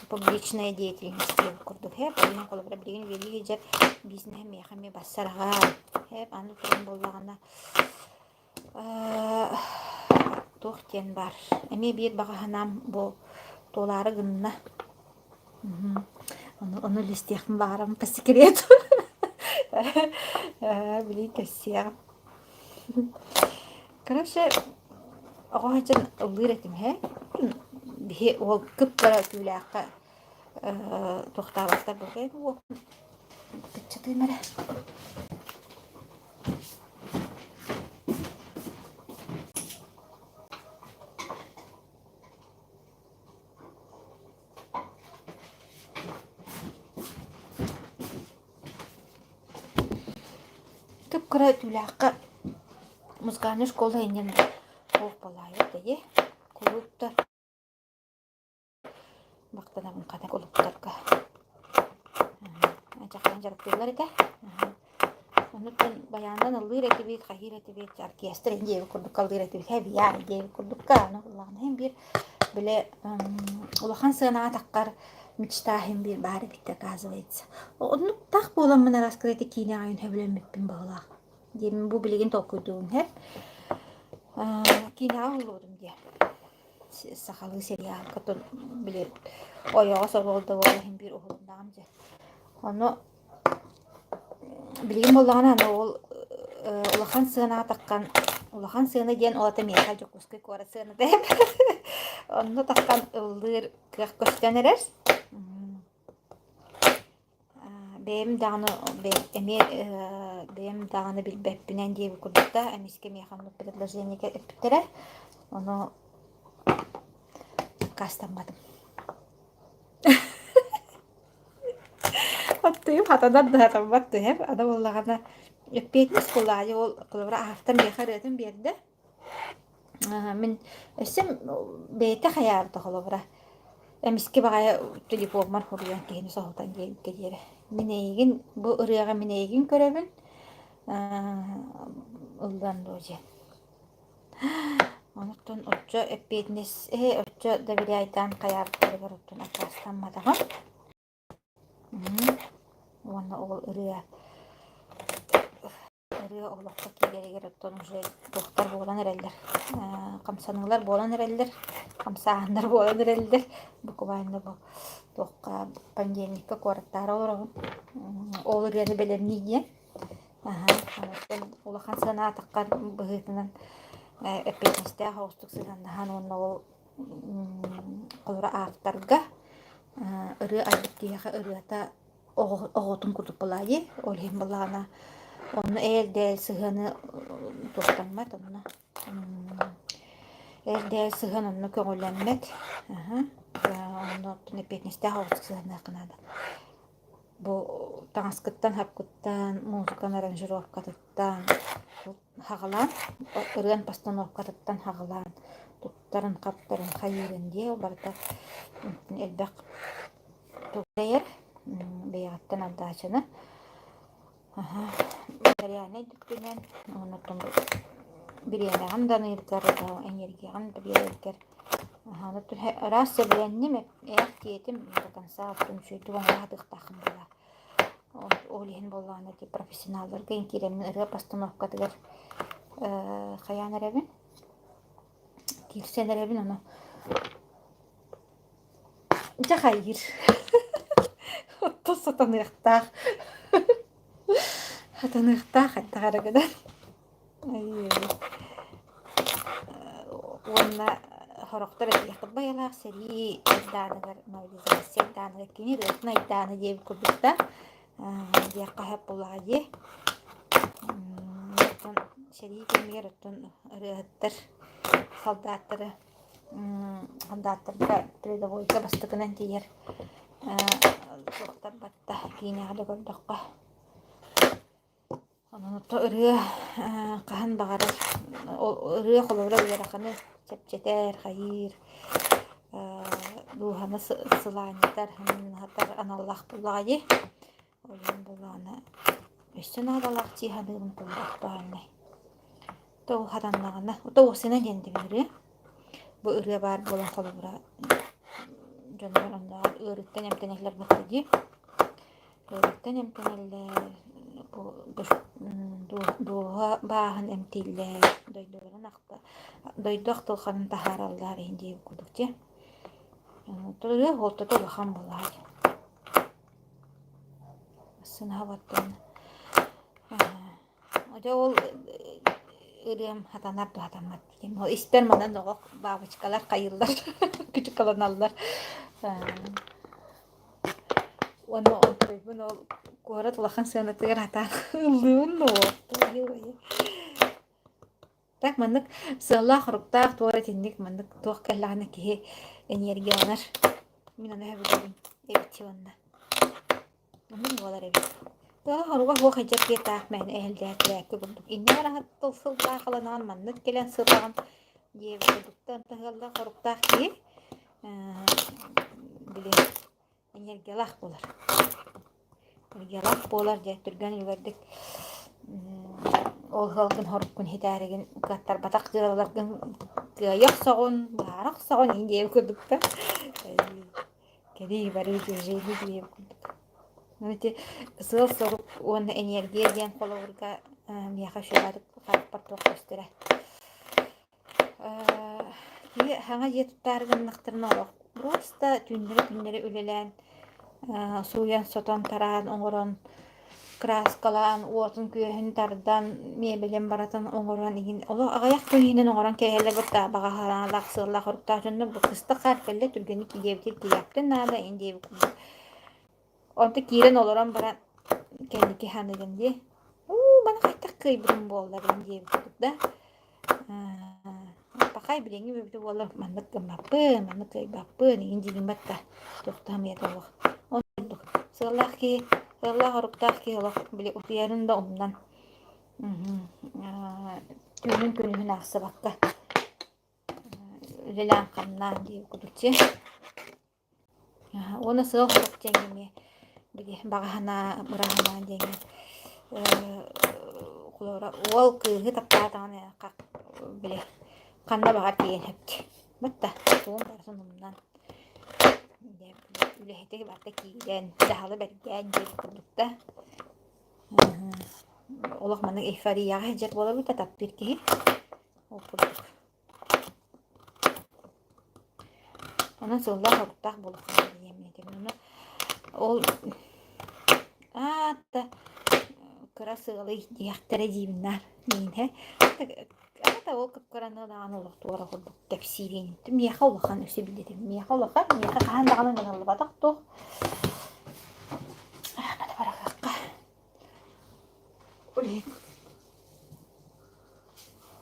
публичная деятельность диэбит курдук һээп билигин холобура билигин үлэлии сылдьар бизнеһим миэхэ эмиэ бассар аҕай һээп аны туран буоллаҕына туох диэн баар эмиэ биир баҕа санаам бу туолаары гынна Ону, ону листиэхпин баҕарабын по секрету. Билигин кэпсиэҕим. Короче, оҕо сылдьан ыллыыр этим иһэ. Биһи уол кып-кыра түүлээххэ туохтаабаттар буолуо Кыччатыым эрэ. Кып-кыра түүлээххэ музыкальнай школа иннин туох буолаайбыт дии кулууптар махтанабын хата кулууптарга дьахтан дьарыктыыллар этэ Оннуттан байаанынан ыллыыр этибит, хаһыыр этибит, оркестр диэбит курдукка ыллыыр этибит, хэбийээн диэбит курдукка. Ону ыллаҕына иһин биир били улахан сыанаҕа таххар мечта иһин биир баар эбит оказывается. Оннук таах буоламмын араскыта ити киинэҕэ үн сөбүлэммиппин быһыылаах диэммин бу билигин толкуйдуубун иһэр. Киинэҕэ уһуллубутум диye. Сахалыы сериалга били ойоҕос оруол да буола иһин биир уһулуннаҕым дьэ. Ону Билигин буоллаҕына аны ол улахан сыанаҕа таххан улахан сыана диэн ол ата миэхэ Дьокуускай куорат сыаната онно таххан ыллыыр кыах көстөн эрэр. Бэйэм даҕаны эмиэ бэйэм даҕаны билбэппинэн диэбит курдук да эмискэ миэхэ оннук предложение эппиттэрэ. Ону аккаастамматым. Оттуйум хатанар да хатаммат түһэр. Аны буоллаҕына эппиэтинэс буоллаҕа ол холобура аһахтан миэхэ ырыатын биэрдэ. Мин өссө бэйэтэ хайаабыта холобура эмискэ баҕайы телефоммар суруйан киһини соһутан диэбиккэ диэри. Мин эйигин бу ырыаҕа мин эйигин көрөбүн ыллан дуо диэн. Онтон оччо эппиэтинэс ээ оччо доверяйдаан хайаабыттарыгар оттон аккаастамматаҕым. Уонна ол ырыа ырыа олоххо киирэригэр оттон уже туохтар буолан эрэллэр, хамсаныылар буолан эрэллэр, хамсааһыннар буолан эрэллэр. Буквально бу туохха понедельникка куораттаары олоробун. Ол ырыаны бэлэмнии диэн. Аһа, оттон улахан сыанаатахха быһыытынан эппиэтинэстээх оҕустук сыһыаннаһан уонна ол холобура авторга ырыа айбыт киһиэхэ ырыата оҕотун курдук былаайы, ол иһин былаана онно ээл-дээл сыһыаны туохтаммат, онно ээл-дээл сыһыан онно көҕүлэммэт, онно оттон эппиэтинэстээх оҕус сыһыанныахха наада. Бу таҥаскыттан, хапкыттан, музыкан аранжировкатыттан хаҕалаан, ырыан постановкатыттан хаҕалаан, туттарын-хаптарын хайыырын диэ, барыта элбэх Тугайар бэйэҕиттэн отдачаны материальнай өттүнэн онтон бириэмэҕин да аныыргар, энергияҕын да биэрэргэр араас сөбүлэнним, ээх диэтим до конца үчүгэйдик оҥоро сатыахтааххын буолла. Ол иһин буоллаҕына ити профессионалларга киирэммин ырыа постановкатыгар хайаан эрэбин, киирсэн эрэбин ону Дьэ хайыыр Оттон сатаныахтаах Сатаныахтаах хайдах эрэ гынан Уонна сорохтор этиэххит байалаах сэрии айдааныгар мобилизация айдааныгар кини ырыатын айдаана диэбит курдуктаах диэххэ сөп буоллаҕа дии. Оттон сэрии кэмигэр оттон ырыаһыттар солдаттары Солдаттарга передовойга бастакынан тиийэр суохтар батта киинэҕэ да көрдөххө. Онон ото ырыа хаһан баҕарар ырыа холобура ыараханы чэпчэтэр, хайыыр, дууһаны сылаанньытар, ымнаһатар аналлаах буоллаҕа дии. Ол иһин буоллаҕына өссө наадалаах дии саныыбын курдук актуальнай. То хатаннаҕына, то уопсайынан диэн этим ырыа. Бу ырыа баар буолан холобура дьоннор оннооҕор ыарыыттан эмтэнэллэр буолла дии. Ыарыыттан эмтэнэллэр, бу дууһа бааһын эмтииллэр, дойдуларын ахта дойду ахтылҕанын таһаараллар иһин диэбит курдук дии. Ырыа суолтата улахан буолааччы. Сынаабаттан Дьэ ол ырыам хатанар да хатаммат диэн. Ол испэр манан оҕо бабочкалар хайыыллар, күчүкаланаллар. Уонна онтуйбун ол куорат улахан сыанатыгар хатаан ыллыыбын дуо? Так маннык сыаллаах-соруктаах туора итинник маннык туох кэллэҕинэ киһи энергияланар. Мин ону сөбүлүүбүн эбит уонна. Оннук буолар эбит. Тыа хоруга суох эдьэр киэтаах мээнэ эһэлдээт курдук. Иннэ бараһыт тыл сыллаахаланаан маннык кэлэн сытаҕын диэбит курдуктан тыһыаллаах хоруктаах киһи били энергиялаах буолар. Энергиялаах буолар дьэ түргэн үлүгэрдик ол ыалгын хоруккун хитээригин кыаттарбатах дьыалаларгын кыайа охсоҕун, быһаара охсоҕун иһин диэбит курдук да кэлии барыы движение диэбит курдук. Ити сыал-сорук уонна энергия диэн холобурга миэхэ үчүгэйдик харахпар туох көстөрө. Киһи саҥа дьиэ туттаары гыннахтарына олох просто түүннэри-түүннэри үлэлээн, сууйан-сотон, тараан оҥорон, кырааскалаан, уотун-күөһүн тардан, миэбэлин барытын оҥорон иһин олох аҕыйах күн иһинэн оҥорон кээһэллэр бытта баҕа санаалаах, сыаллаах оруктаах дьоннор бу кыстык хаар кэллэ түргэнник киириэбитин киириэхтин наада иһин диэбит курдук. Онто киирэн олорон баран кэнники саныыгын дии, уу маны хайдах кыайбытым буолла диэбит курдук да Пахай билиҥҥи бүбүтэ буоллар маннык гыммаппын, маннык кыайбаппын игин диигин батта туохтаах эмиэ да олох. Оннук сыаллаах киһи, сыаллаах оруктаах киһи олох били утуйарын да умнан түүнүн күнүһүн аахсыбакка үлэлээн-хамнаан диир курдук Уонна сыал-сорук диэҥ эмиэ били баҕа санаа, быра санаа диэҥҥэ холобура уол кыыһы таптаатаҕына били ханна баҕар тиийэн сөп дии. Батта тугун барытын умнан үлэһити барыта киирэн, дьаһалы бэргээн диэбит курдук да. Олох маннык эйфорияҕа сылдьар буолабыт да таптыыр киһи. Ол курдук. Онон сыллаах-соруктаах буолуохха диэн этим. Ону ол аата кыра сыалый диэхтэрэ диибин наар миинэ. Аата ол кып-кыраны даҕаны олох туора курдук кэпсиириин. Миэхэ улахан өссө билбэтим. Миэхэ улахан, миэхэ хаһан даҕаны гыныллыбатах туох. Маны барахыахха. Ол иһин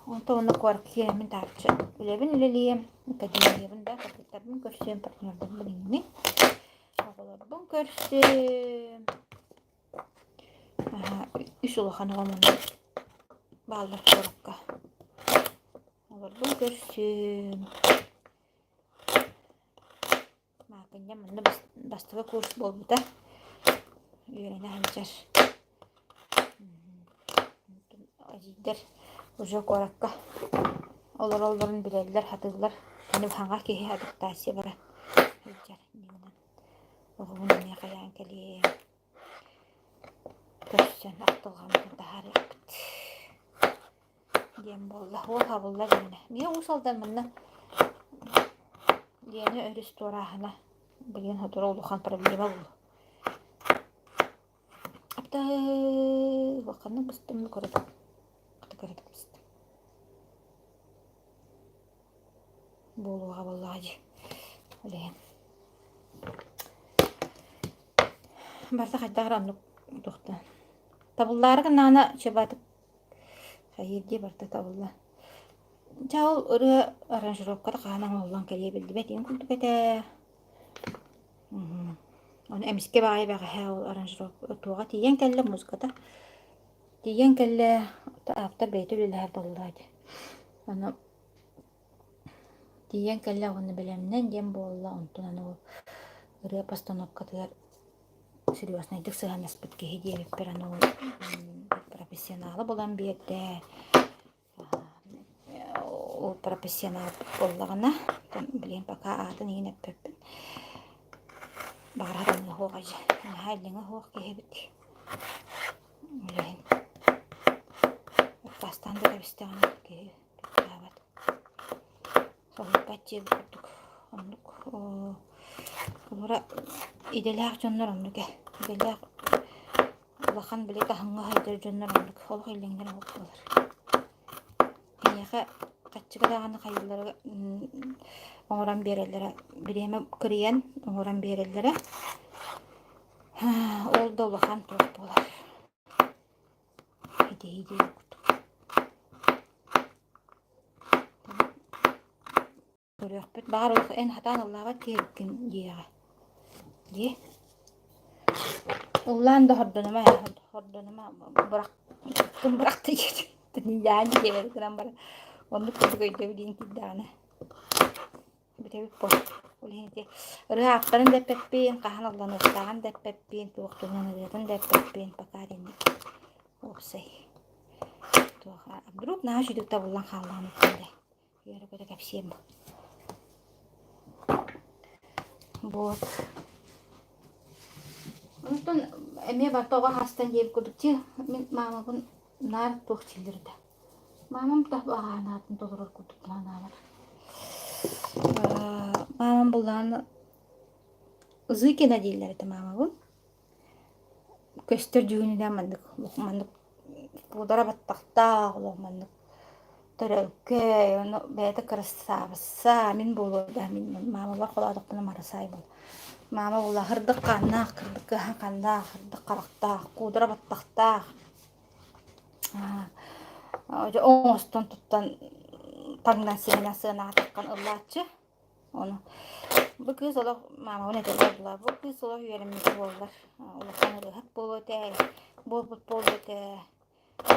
Онтон онно куоракка киирэммин таһыччы үлэбин үлэлиэм, академиябын да кыргыттарбын көрсүөм, партнердарбын билиҥҥи оҕолорбун көрсүөм. Үс улахан оҕом онно бааллар куоракка. Олорбун көрсүөм. Маакынньа манна бастакы курс буолбута. Үөрэнэ сылдьар. Эдьиийдэр уже куоракка олороллорун билэллэр, сатыыллар. Аны хаҥа киһи адаптация баран сылдьар. Иннинэн оҕобун эмиэ хайаан кэлиэм. Көрсөн ахтылҕаммытын таһаарыахпыт диэн буолла. Уол хабыллар иннэ. Миэ Уус Алдан манна Лена өрүс туорааһына билигин сотору улахан проблема буолуо. Апта улаханнык быстым кыратык кыратык быстым. Буолуоҕа буоллаҕа дии. Ол иһин. Барыта хайдах эрэ оннук туохтан. Табыллаары гыннаҕына чебатык хайыыр дии барыта табыллан. Дьэ ол ырыа аранжировката хаһан оҥоһуллан кэлиэ биллибэт иһин курдук этэ. Ону эмискэ баҕайы бэҕэһээ ол аранжировка туоҕа тиийэн кэллэ музыката. Тиийэн кэллэ, ааптар бэйэтэ үлэлэһэр буолла дии. Ону тиийэн кэллэ уонна бэлэмнэн диэн буолла, онтон аны ол ырыа постановкатыгар серьезнайдык сыһыаннаспыт киһи диэбиппэр аны ол профессионала булан биэрдэ. Ол профессионал буоллаҕына, билигин пока аатын иһин эппэппин. Баҕарар ыллаһыах дьэ, наһаа иллэҥэ суох киһи эбит. Үлэһин аккаастаан да кэбистэҕинэ киһи туттаабат. Соһуйбат диэбит курдук. Оннук холобура идэлээх дьоннор оннук ээ. Идэлээх улахан били таһымҥа сылдьар дьоннор оннук олох иллэҥнэр оһох буолар. Киниэхэ хаччыга даҕаны хайыыллара оҥорон биэрэллэрэ бириэмэ кырыйан оҥорон биэрэллэрэ ол да улахан туох буолар. Итэһии диэн курдук. Көрүөхпүт. Баҕар олох эн сатаан ыллаабат киһи диэҕэ. Дии. Ыллаан да хордонума хордонума бырах кым бырахты диэтин диэбэт гынан баран оннук курдук өйдөбүл киирдэҕинэ бүтэбит буол. Ол иһин ити ырыа ааптарын да эппэппин, хаһан ылланыахтааҕын да эппэппин, туох туһунан ырыатын да эппэппин, пока инник уопсай туох вдруг наһаа үчүгдүк табыллан хааллаҕына эрэ үөрэ-көтө кэпсиэм. Вот. Онтон эмиэ барыта оҕо хаастан диэбит курдук чи мин маамабын наар туох дииллэр этэ. Маамам да аҕаһанаатын толорор курдук санаабар. Маамам буллаҕына Зыкина дииллэр этэ маамабын. Көстөр дьүһүнүнэн маннык маннык куудара баттахтаах олох маннык төрөлкөй, ону бэйэтэ кырасаабысса мин буолуо да мин маамабар холоотохпуна марасаай буолуо. Маама буолла сырдык хааннаах, кырдык кыаһаан хааннаах, сырдык харахтаах, куудара баттахтаах Дьэ оҥостон туттан таҥнан сиэнэн сыанаҕа таххан ыллааччы. Ону бу кыыс олох маамабын этэллэр буолла бу кыыс олох үөрэммит буоллар улахан ырыаһыт буолуо этэ буолбут буолуо этэ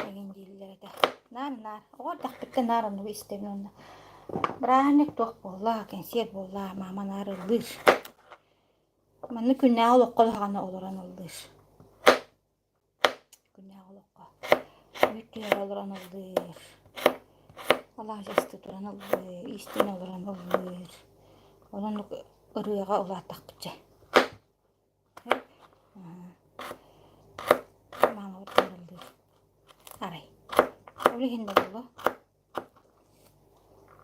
эҥин дииллэр этэ. Наар наар оҕо эрдэхпиттэн наар оннугу истэбин уонна бырааһынньык туох буолла, кэнсиэр буолла, маама наар ыллыыр. Маннык күннээҕи олоххо даҕаны олорон ыллыыр. Күннээҕи олоххо үүт түһэрэ олорон ыллыыр, алаадьы туран ыллыыр, иистэнэ олорон ыллыыр. Онон ырыаҕа улааттахпыт дьэ. Маамабыт ыллыыр. Ол иһин да буолуо.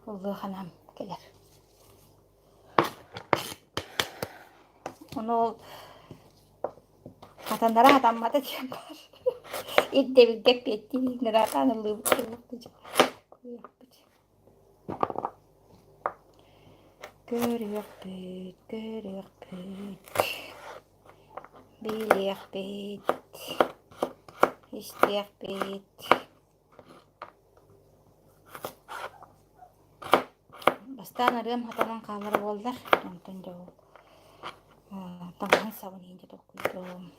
Ыллыах анаам кэлэр. Ону ол хатаннара хатаммата диэн баар. Ирдэбилгэ эппиэттии ыраатаан ыллыыбыт Көрүөхпүт. Көрүөхпүт, көрүөхпүт. Билиэхпит, истиэхпит. Бастаан ырыам хатанан хаалар буоллар, онтон дьэ ол таҥаһын сабын иһин дьэ толкуйдуом.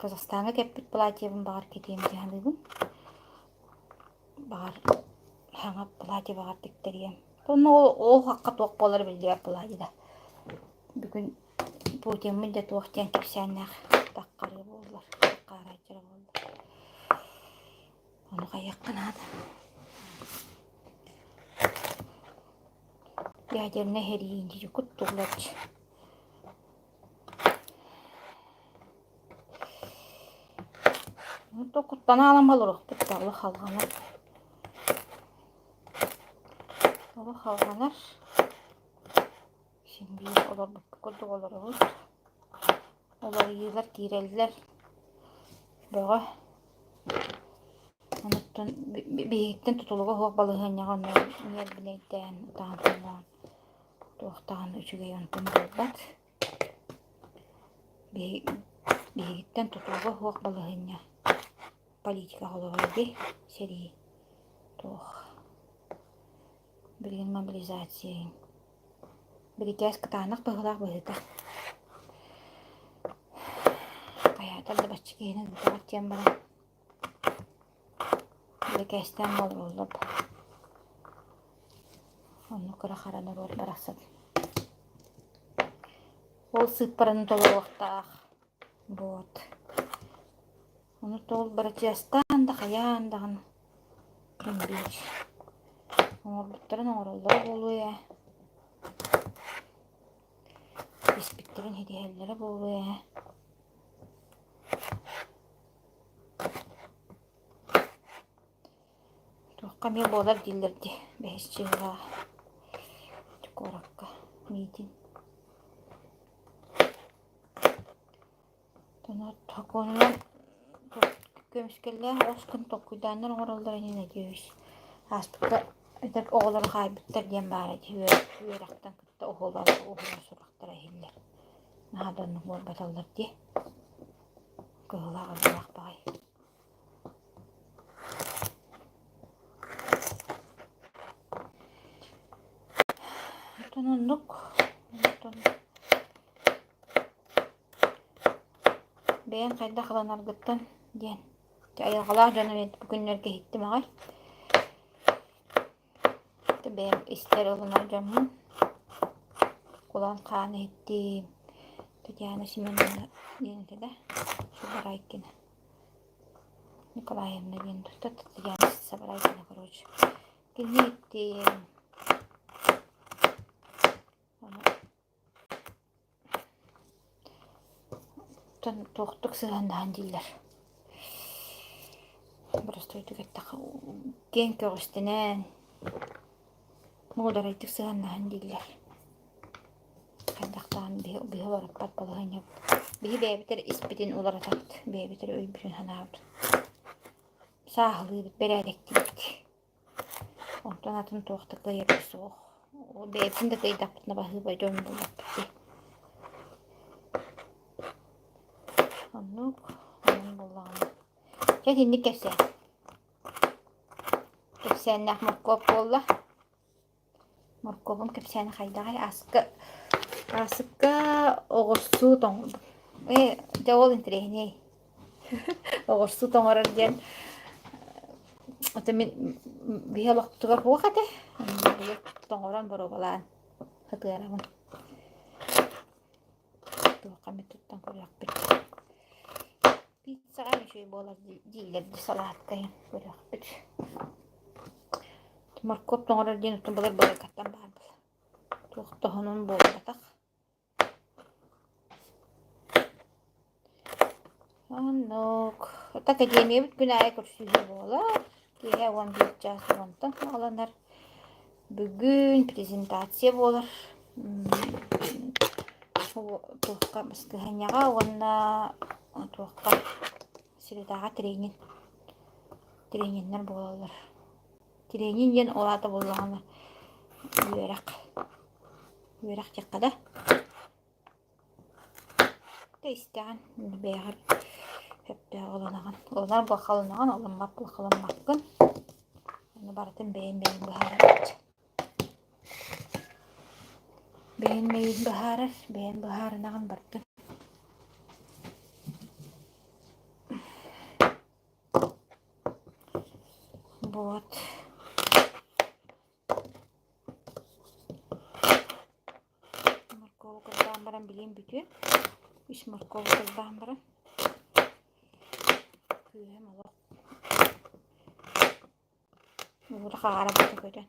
Казахстаҥҥа кэппит платьебын баҕар кэтиэм дии саныыбын. Баҕар саҥа платье баҕар тиктэриэм. Онно ол, ол хахха туох буолара биллибэт платье да. Бүгүн Путиммыт да туох диэн кэпсээннээх таххарыы буоллар, таххаарааччыра буоллар. Ону хайыахха наада. Ядернай сэрии дии куттуллар. Куттана аалан олоруохпут да олох алҕанар. Олох алҕанар. Син биир олорбуппут курдук олоробут. Уларыйыылар киирэллэр бөҕө. Онуттан биһигиттэн тутулуга суох балаһыанньаҕа онно ньиэрбинэйдээн, ытаан-соҥоон туох даҕаны үчүгэй онтон буолбат. Биһигиттэн тутулуга суох балаһыанньа политика холобура дии сэрии туох билигин мобилизация бирикээс кытаанах быһыылаах быһыыта хайаатар да бачча киһини ыытаҕыт диэн баран бирикээстээн буоллулар Онно кыра хара норуот барахсан. Ол сыыппараны толоруохтаах. Вот. Ону тоҕус бырачыастаан да хайаан даҕаны биир оҥорбуттарын оҥороллоро буолуо ээ. Испиттэрин ситиһэллэрэ буолуо ээ. Туохха эмиэ буолар дииллэр дии, бэһис чыһылаах куоракка миитин. Сокуонунан көмүскэллээх оҕус күн толкуйдааннар оҥороллор ини надеюсь. Ааспыкка эдэр оҕолору хаайбыттар диэн баара дии үөрэхтэн кытта уһулар уһулар сурахтара иһиллэр. Наһаа да оннук буолбаталлар дии. Кыһылаах ырбалаах баҕайы. Оттон оннук, оттон бэйэҥ хайдах ылынаргыттан диэн айылҕалаах дьону мен бу күннэргэ иһиттим аҕай. Бэйэм истэр ылынар дьоммун Кулан хаан иһиттим. Татьяна Семеновна диэн этэ да, Субарайкина. Николаевна диэн Татьяна Сабарайкина короче. Кини иһиттим. Ону туохтук сыһыаннаһан дииллэр. Боростуойдук эттэххэ киэҥ көҕүстэнэн, муударайдык сыһыаннаһан дииллэр. Хайдах даҕаны биһи биһи уларыппат балаһыанньабыт. Биһи бэйэбит эрэ испитин уларытабыт, бэйэбит эрэ өйбүтүн-санаабытын сааһылыыбыт, бэрээдэктиибит. Онтон атын туох да кыайарга суох. Бэйэбитин да кыайдахпытына баһыыба дьон буоллахпыт дии. Оннук, онон буоллаҕына. Дьэ итинник кэпсээн. Кэпсээннээх моркуоп буолла. Моркуобум кэпсээнэ хайдаҕый? Ааска, Аасыкка оҕурсуу тоҥордум. Ээ, дьэ ол интэриэһинэй. Оҕурсуу тоҥорор диэн ото мин биһи олохпутугар суох этэ. Тоҥорон боруобалаан сытыарабын. Туохха эмит туттан көрүөхпүт. Пиццаҕа үчүгэй буолар дииллэр дии салаатка иһин көрүөхпүт. Моркуоп тоҥорор диэн оттон былыр былыргаттан баар буолар. Туох да сонун буолбатах. Оннук. Академиябыт күн аайы көрсүһүү буолар. Киэһэ 11 чаас уонтан саҕаланар. Бүгүн презентация буолар. Туохха баскыһыанньаҕа уонна туохха средаҕа тренинг трениннэр буолаллар. Тренинг диэн ол аата буоллаҕына үөрэх. Үөрэх диэххэ да. Тэ истэҕин бэйэҕэр сөптөөх ылынаҕын. Ылынар буолхалынаҕын, ылыммат буолхалыммаккын. Ону барытын бэйэҥ бэйэҥ быһаарар. Бэйэҥ бэйэҥ быһаарар, бэйэҥ быһаарынаҕын барытын. Вот. Моркову кырбаан баран билиэм бүтүө. Үс моркову кырбаан баран күүһүм олох уура хаара бата көтөн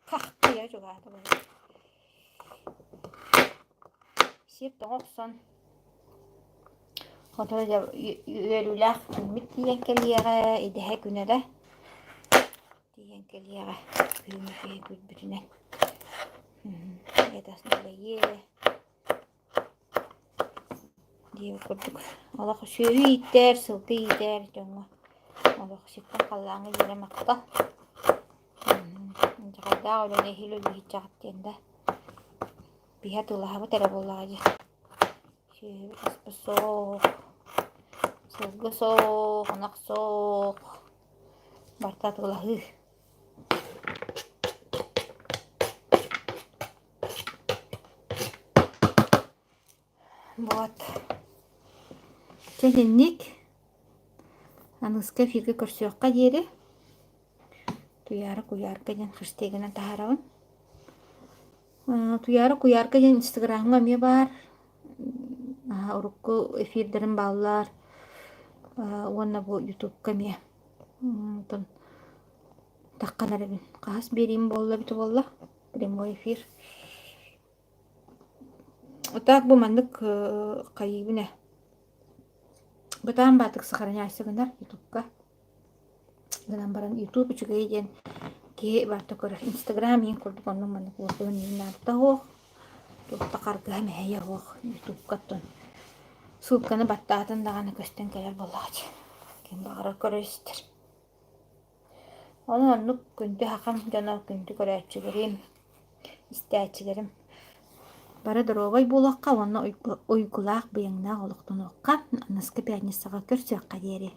хахтыйа чугаата буолар. Сир тоҕо охсон Хоту дьэ үөрүүлээх күммүт тиийэн кэлиэҕэ, идэһэ күнэ да тиийэн кэлиэҕэ күһүҥҥү киһи күлбүтүнэн это дэлэйиэ диэбит курдук олох сүөһү ииттэр, сылгы иитэр дьоҥҥо олох сиртэн халлааҥҥа диэри махтал Дьаҕайдаах үлэни эһиил өлүүһүччэҕит диэн да биһи атыылаһабыт эрэ буоллаҕа дии Сүөһүбүт аспыт суох, сылгы суох, ынах суох, барыта атыылаһыы. Вот. Дьэ итинник аныгыскы эфиргэ көрсүөххэ диэри Туйаара куйаарка диэн хэштегинэн таһаарабын. Туйаара куйаарка диэн инстаграмҥа эмиэ баар. Урукку эфирдэрим бааллар уонна бу ютубка эмиэ. Онтон таххан эрэбин. Хаһыс биэриим буолла эбитэ буолла? Прямой эфир. Так бу маннык хайыыбын ээ. Бытаан баатык сохраняйся гынар ютубка. Гынан баран ютуб үчүгэй диэн киһи барыта көрөр. Инстаграм иин курдук оннук маннык уордугун иин наадата суох. Туох да харгыһа мэһэйэ суох ютубка оттон ссылканы баттаатын даҕаны көстөн кэлэр буоллаҕа дии. Ким баҕарар көрөр истэр. Онон оннук күндү хахам дьоно, күндү көрөөччүлэрим, истээччилэрим бары доруобай буолуохха уонна уйгулаах быйаҥнаах олохтонуохха, аныгыскы пятницаҕа көрсүөххэ диэри.